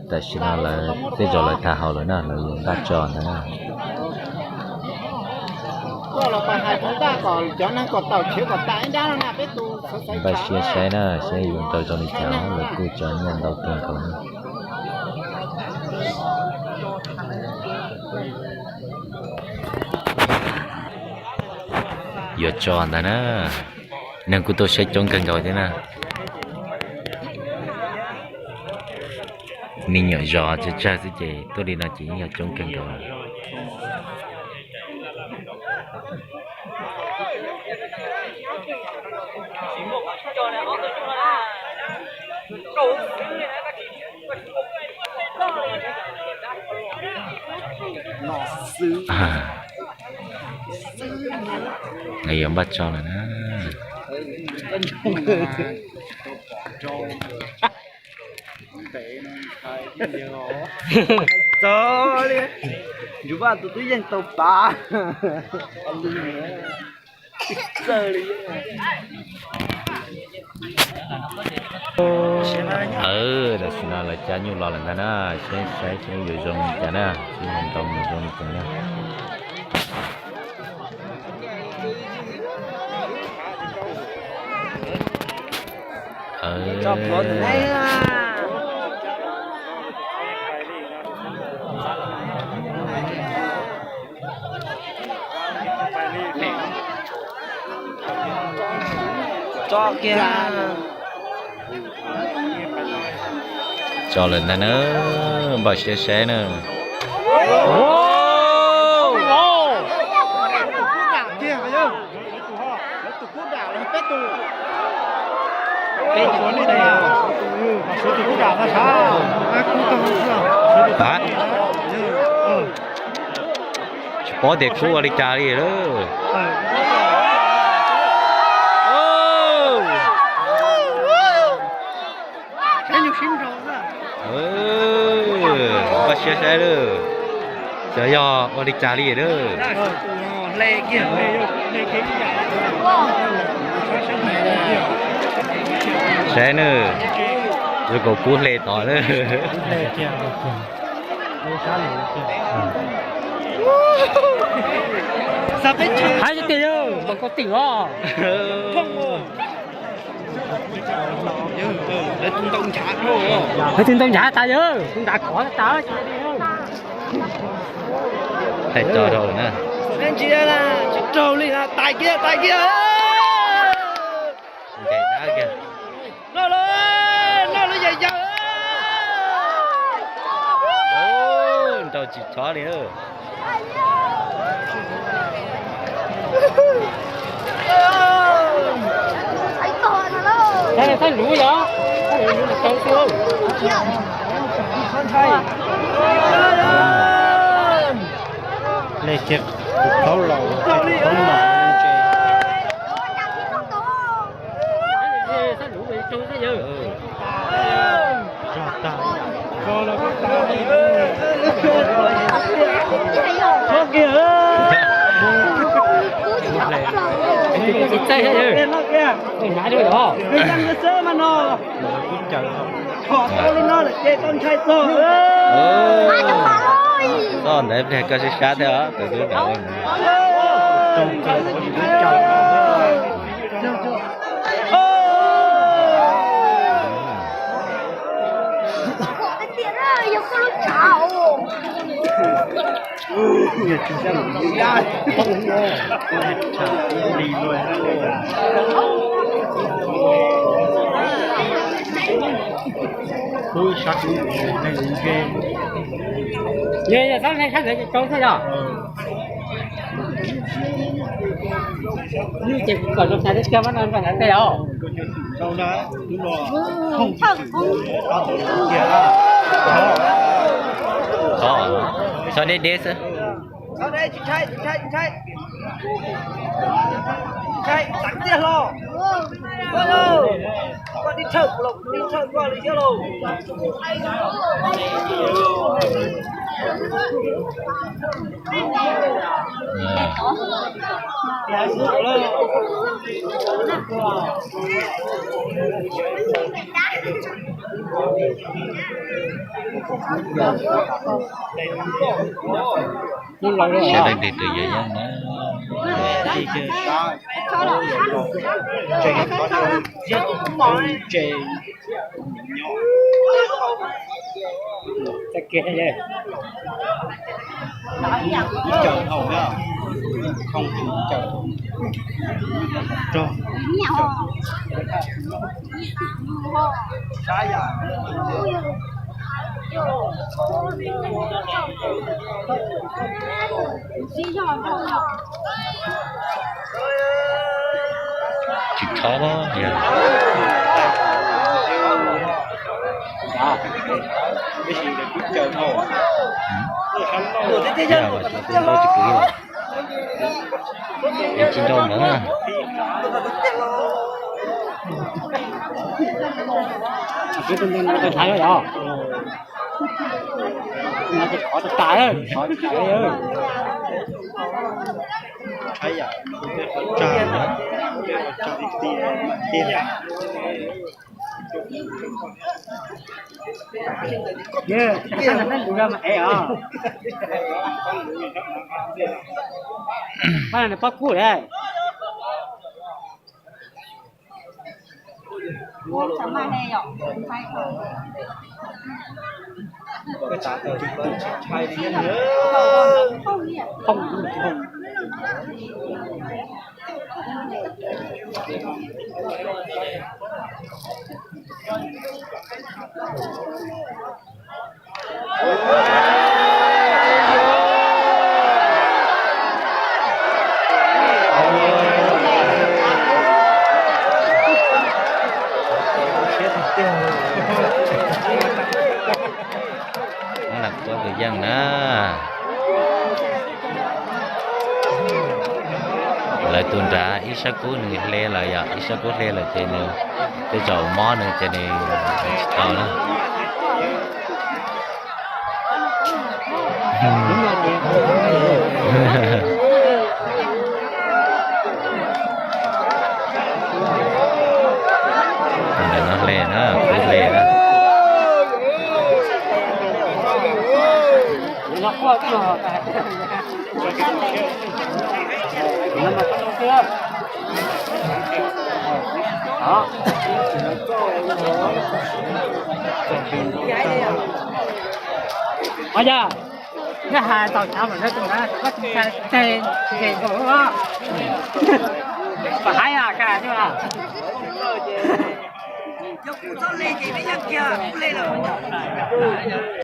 Tam sim no lawv tej zaum lawv tham hauv lawm na, lawv yuav npaj tso ntag na. Npaj siab saib na, saib yuav nrau zoo li cas, lawv kuj tso nyiaj ntau kawg nkaus na. Yuav tso ntag na, neeg kuj tuaj saib coob kawg nkaus thiab na. Me nyuam zos tsawg tsawg xwb ces tuaj li no ces yeej yog coob kawg nkaus. Yuav npaj tso lawm na. Txog li, Ntsuj Vaj tus twb yeej tau pav. Tam sim no lawv cab nyuj los lawm ntag na, saib saib yuav zoo li cas na, seb ntau mus zoo li cas na. Tso lawm ntag na, npaj siab saib na. Tsis paub tias kub ua li cas li lawm. Npaj siab saib lawm, xyov yog ua li cas li lawm. Saib na, zoo nkaus kub hle tod lawm. Hais tias yawg mas koj tim os. Hais tus ntau nchav tas yawg, tus nram khov tas. Hais tso rau na. Tsis raug li, tais kiag, tais kiag. Noj lawm, noj lawm yawg yawg. Nrau tsis tshov li. Thaj lus yog, thaj lus mas tau xwb. Le kiag tus plaub laus, tus plaub laus ntse. Txoj ntawd pliag koj sib sab thiab os, tus tub ntawd. Yog yog txhob hle sab ntawd ces tau xwb yog. Ces kuv kom zoo xav thiab kawg mas no nrog xav tej os. Txhob deb deb xwb. Siab leej twg tus yawm yij na. Tsis thov yog. Tsis nrau ntawd na. Pab kuj le. Lam tuaj tus yeej na. Lawv tus nrad ib sab kub nws hle lawm yom, ib sab kub hle lawm ces nws tej zaum mob nws ces nws tsis tau na. Ntawm no hle na, kuv hle na. Ua cas nej hais tau chav mas nej tus na, koj tus ntxhais tes nkees nkaus lub, kom haib a, kaj a.